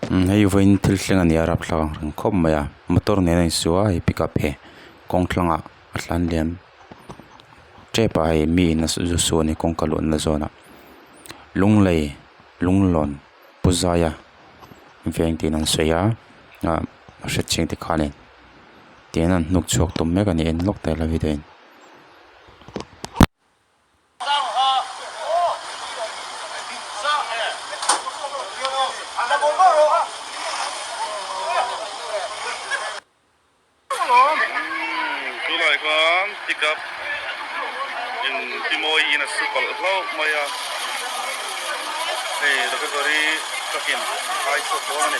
Hei vawiin thil thleng a ni a rapthlak ang reng khawp mai a motor nen a insu a hei pickup hi kawng thlangah a tlan liam tep a hei mi in a zu su a ni kawngka luhna zawnah lunglei lunglawn pu zaia veng tiin an sawi a ah a hretchiang te khanin tihian an hnuk chhuak tum mek a ni en lawk ta ila video in. Tunah khan pickup in ti mawi in a su palh hlauh mai a hei recovery truck in a hai chhuak dawn a ni.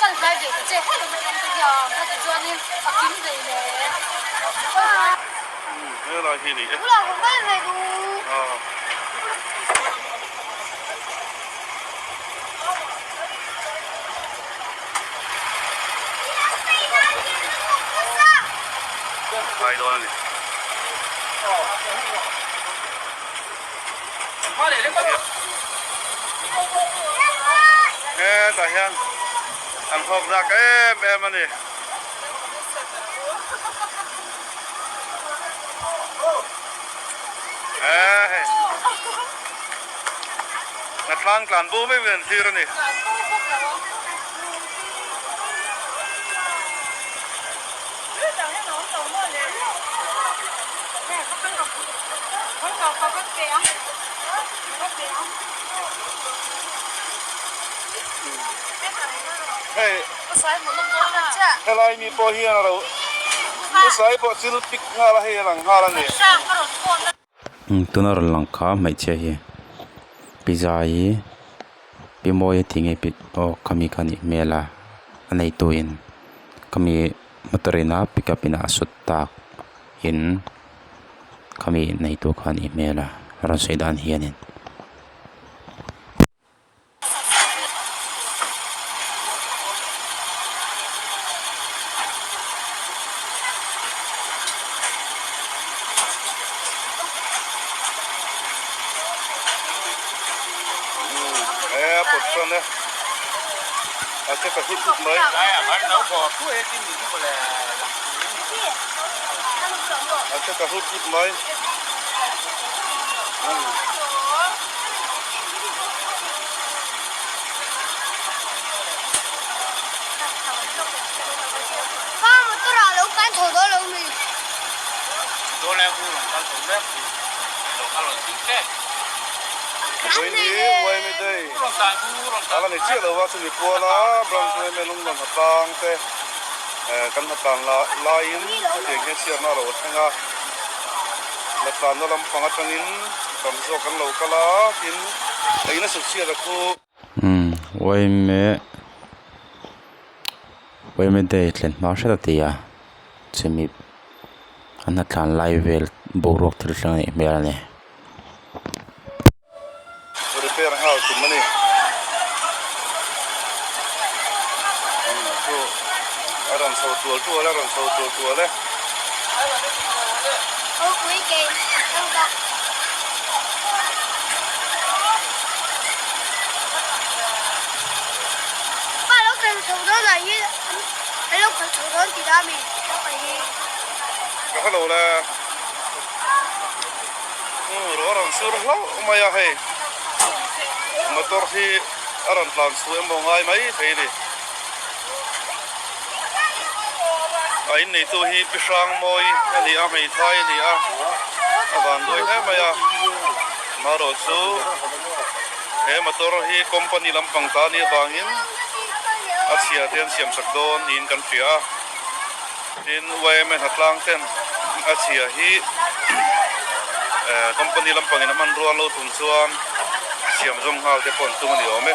Helai hi ni e. Khai dawn a ni. Hetah hian an hawk zak em em a ni. Hnatlang tlan bo mai mai an thlir a ni. Hei helai mi pawh hian a lo usai pawh chil pik nghal a hei a lang nghal a ni. Tuna rawn lang kha hmeichhia hi pizza hi pi mawi a tih nge pi aw khami kha a nih hmel a a neitu in khami motor in a pickup in a sut tak in khami neitu kha a nih hmel a rawn sawi dan hianin. Vawiin hi Uaimi Day a la ni chiah lo va chumi kuala branch uaimi lunglawn hnatlang te kan hnatlan laiin hetiang hian chhiatna a lo thleng a hnatlanna lampang atangin tam zawk kan lo kal a tin a in a sut chhiat a khu. Umm uaimi uaimi day thlen hma hret a ti a chumi an hnatlan lai vel boruak thil thleng a nih hmel a ni. Repair nghal tum a ni. Chu a rawn chho tual tual a rawn chho tual tual e. Ka hre lo le. Ruah a rawn sur hlauh mai a hei motor hi a rawn tlan chhuah emaw ngai mai thei a ni a inneitu hi pi hrang mawi a ni a hmeithai a ni a a van duai hle mai a marawh chu he motor hi company lampang ta a nih avangin a chhia te an siam sak dawn niin kan hria a. Tin, yma hnatlang ten a chhia hi company lampangin a hmanrua an lo tum chuan siam zawm nghal te pawh an tum a ni awm e.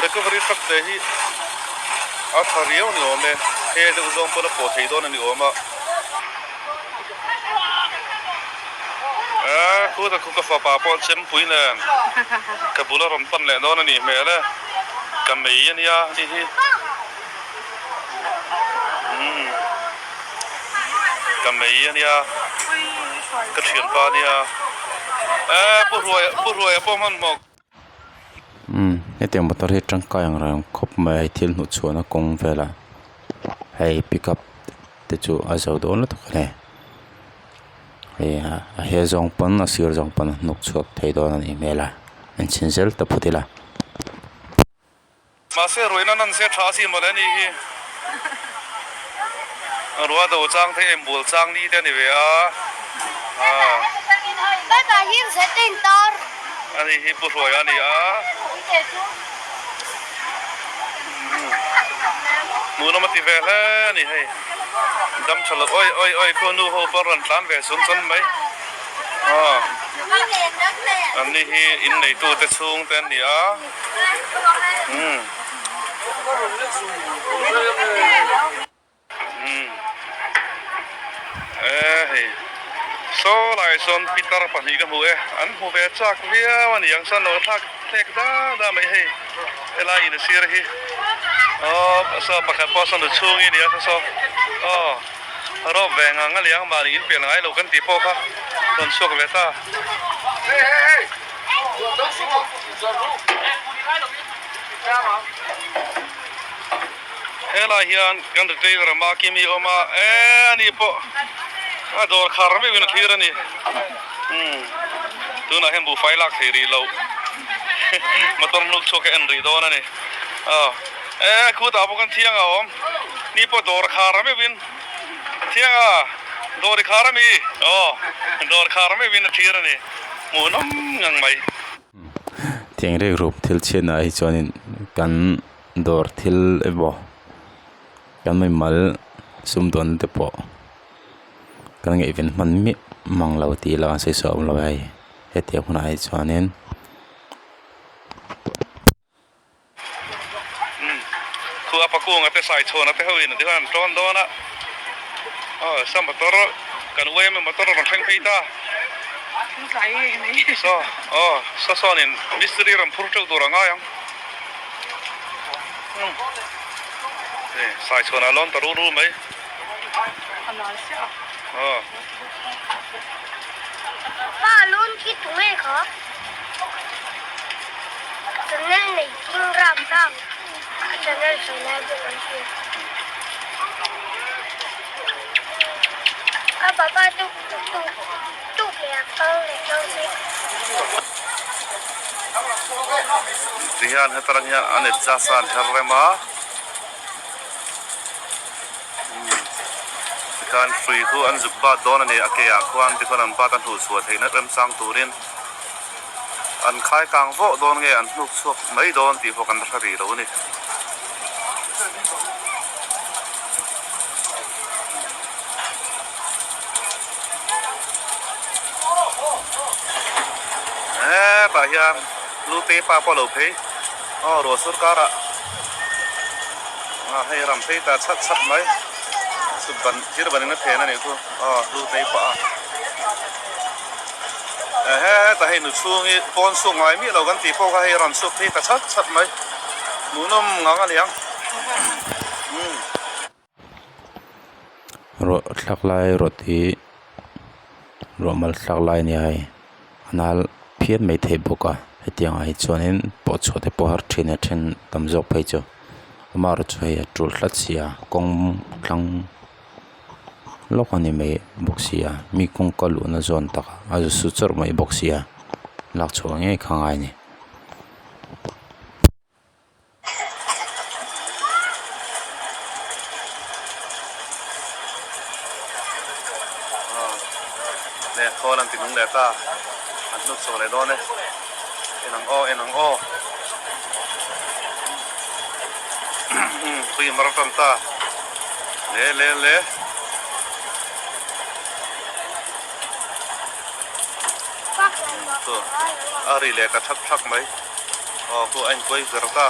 Recovery truck te hi a tha riau a ni awm e he deuh zawng pawn a pawh thei dawn a ni awm a. A khuta khu ka fapa pawh chempui nen ka bul a rawn pan leh dawn a nih hmel e, ka mei a nia tih hi umm ka mei a nia ka thianpa a nia e pu hruaia pu hruaia pawh hmanhmawh. Umm hetiang motor hi tangkai ang reng khawp mai a hei thil hnuh chhuahna kawng velah hei pickup te chu a zo dawn lutuk a ni hei a he zawng pawn a sir zawng pawn a hnuk chhuak thei dawn a nih hmel a enchhin zel ta phawt ila. Mahse ruihna nan se tha a si mawle ni hi rua do chang te em bul chang ni te a ni ve a ani hi pu hruai a ni a hmuhnawm a ti ve hle a ni hei dam tha lo awi awi awi khu nu ho pawh rawn tlan ve sun chun mai aw an ni hi inneitute chhungte an ni a. Umm umm e hei saw lai sawn pitar pahnih ka hmu e an hmu ve chak viau a ni ang chuan lo thlak thlek da da mai hei helai in a sir hi aw saw pakhat pawh sawn nu chhung hi a ni a saw aw rawp ve ngang a liang mahni in pian ngai lo kan tih pawh kha rawn chhuak ve ta. Helai hian kan retailer Makimi a awm a, e ani pawh a dawr khar meuhin a thlir a ni. Umm tunah hian buhfai lak thei rih loh motor hnuk chhuak hi a en rih dawn a ni. Aw e khutah pawh khan thiang a awm, ni pawh dawr khar meuhin thiang a dawr i khar a mi? Aw dawr khar meuhin a thlir a ni. Hmuhnawm ngang mai. Thingrek rup thil chhiatna ah hi chuanin kan dawr thil emaw kan mimal sumdawn te pawh kan ngaihven hman miah mang lo tih ila an sawi sawi awm lo a hei hetiang hunah hi chuanin. Khu a pakunga te sai chhuana te ho in ti khan an tawn dawn a aw sa motor kan uaim a motor a rawn thleng phei ta saw aw saw sawn in mistiri rawn phur teuh tur a ngai ang e sai chhuana a lawn ta ru ru mai aw. Channel nei king rap rap a channel sawi lai bawk an hria. A baba tuk tuk tuk tuk leh a kal leh kal se. Tihian hetarang hian an adjust a an her rem a tikhan hrui khu an zuk bat dawn a ni a ke ah khuan tikhuan an bat a hnuh chhuah theihna remchang turin. An khai kang vawh dawn nge an hnuk chhuak mai dawn tih pawh kan hre rih lo a ni. Hetah hian Lute pa pawh a lo phei aw ruah sur karah a hei ram phei ta chhat chhat mai chhut ban thir banin a phen a nih chu aw Lute pa a. Heta hei nu chhung hi pawn chhuk ngai miah lo kan tih pawh kha hei rawn chhuk phei ta chhat chhat mai hmuhnawm ngang a ni ang umm. Ruah thlak lai rawt hi ruah mal thlak lai a ni a hei a nal phian mai thei bawk a hetiang ah hi chuanin pawh chhuah te pawh a har thin a then tam zawk phei chu amaherawhchu hei a tul hlat si a kawng tlang. Lawk a ni mai bawk si a mi kawngka luhna zawn tak a zu su chawrh mai bawk si a lak chhuah ngei kha ngai a ni. Nge khawl an ti nung leh ta an hnuk chho leh dawn e en ang aw en ang aw tui mar tan ta. Le le le. A ri leh ta thak thak mai. Aw khu a inkuai ber ta.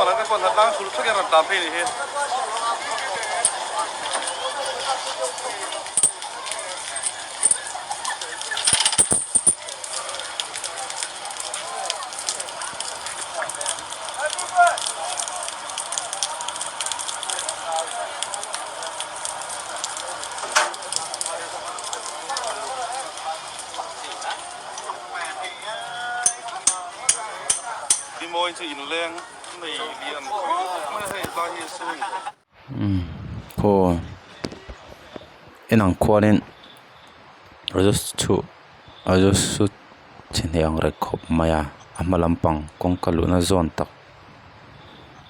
Principal te pawh hnatlang chhul thlek in a rawn tlan phei nih hi. Ni mawi chu inleng nei lian khawp mai a hei tlai hi a sawi. Umm khaw en ang khuanin chi hne ang reng khawp mai a a hma lampang kawngka luhna zawn tak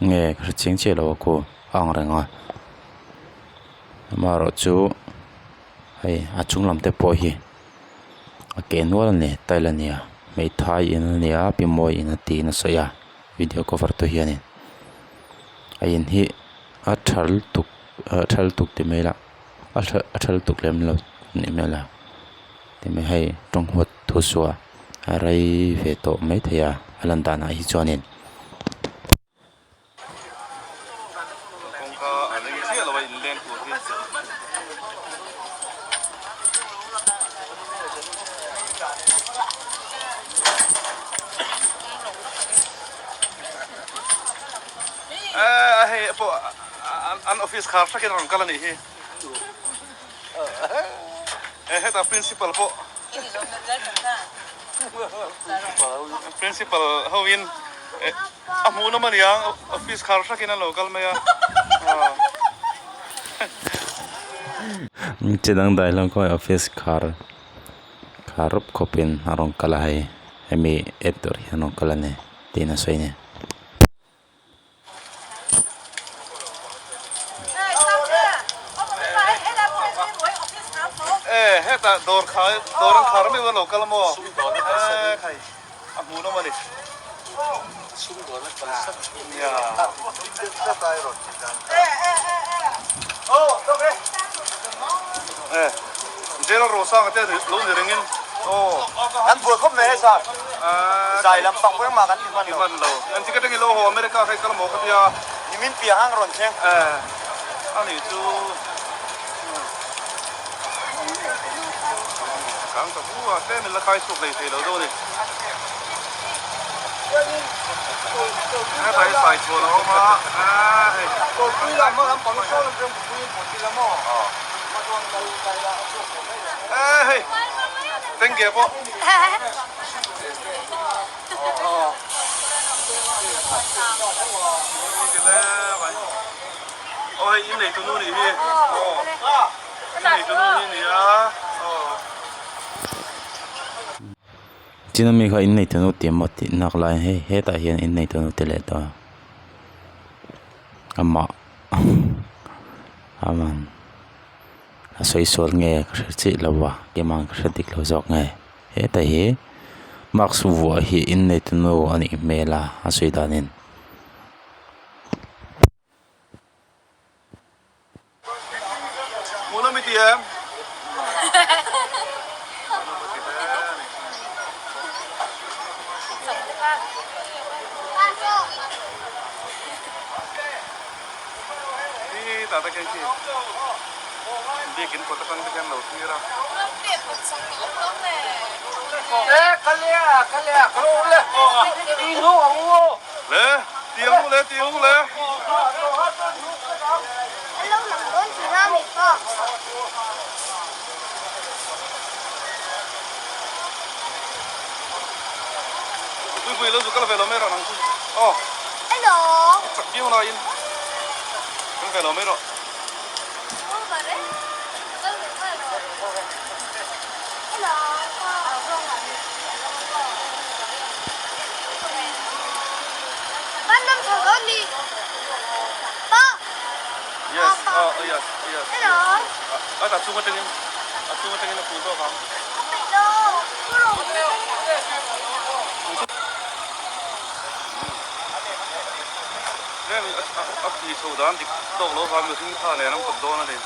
nge ka hre chiang chiah lo a khu a ang reng a amaherawhchu hei a chung lam te pawh hi a keh nual a ni tile a ni a hmeithai in a ni a pi mawi in a tiin a sawi a video cover tu hianin a in hi a tha lutuk a tha lutuk ti mai ila a tha lutuk lem lo anih hmel a ti mai hei tawng huat thu suah a rei ve tawh maithei a a lan danah hi chuanin. Kawngka a reng chiah lo a inleng tur hi. Eh hei pawh an office khar thlakin a rawn kal a nih hi. Eh hetah principal pawh principal hoin a hmuh nawm a nia office khar thlakin an lo kal mai a. Chi dang dai hlawm khawi office khar khar rup khawpin a rawn kal a hei hemi app tur hian a rawn kal a ni tiin a sawi a ni. Eh hetah dawr kha dawr an khar meuh a lo kal maw eh khai a hmuh nawm a ni nia eh jail rosanga te lo ni rengin aw an buai khawp mai hei sir zai lampang pawh engmah kan ti hman lo. Ti hman lo. Engti ka tengin lo haw America kha i kal maw ka tia. Nimin piah hang rawn thleng. Eh ani chu kang ta hu a tlem in la khai chhuak hlei thei lo deuh a ni. Hetah hi sai chhuan a awm a ah hei. Eh hei tengge pawh. Aw hei in nei tunu nih hi aw in nei tunu hi nia aw. China mi kha in nei tunu tih emaw tih nak laiin hei hetah hian in nei tunu ti leh ta amah aman a sawi sual nge ka hre chiah lo a keimah ka hre dik lo zawk nge. Heta hi mask vuah hi innei nu a nih hmel a a sawi danin. Hmuh nawm i ti em? Hi tah tak hian khi biakin kawt atang te hian lo thlir a. Le ti ang u le ti ang u le. Pui pui lo zu kal ve lo mai rawh nang chu aw. Chak viau laiin kal ve lo mai rawh. Yes, oh yes, yes. A ta chung atangin a chung atangin a phu zawk ang. Heng a tih chho dan dik tawk lo vang mihring kha nen an kawp dawn a ni.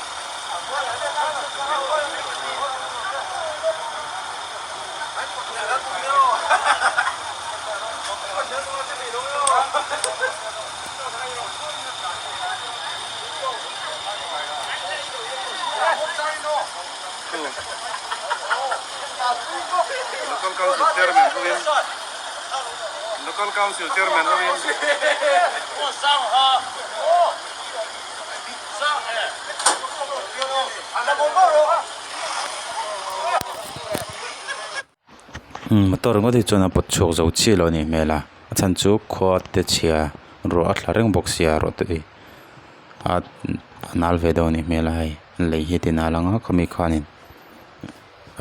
Council Chairman hovin Local Council Chairman hovin Motor ringawt hi chuan a pawt chhuak zo chiah lo a nih hmel a a chhan chu khua te chhia ruah a thla reng bawk sia ruah te hi a nal ve deuh a nih hmel a hei lei hi a ti nal ang a khami khanin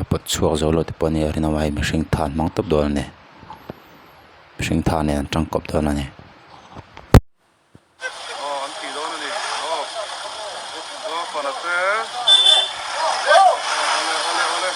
a pawt chhuak zo lo te pawh a nia rinawm a hei mihring tha an hmang tawp dawn a ni mihring tha nen an tangkawp dawn a ni. Aw an tih dawn a ni aw aw fana te awle awle awle.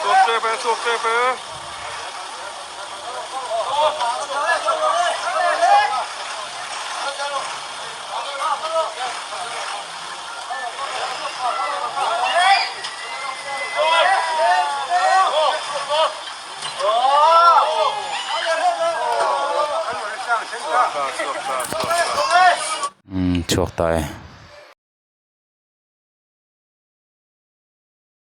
Chhuak tep e, chhuak tep e. Umm chhuak ta e.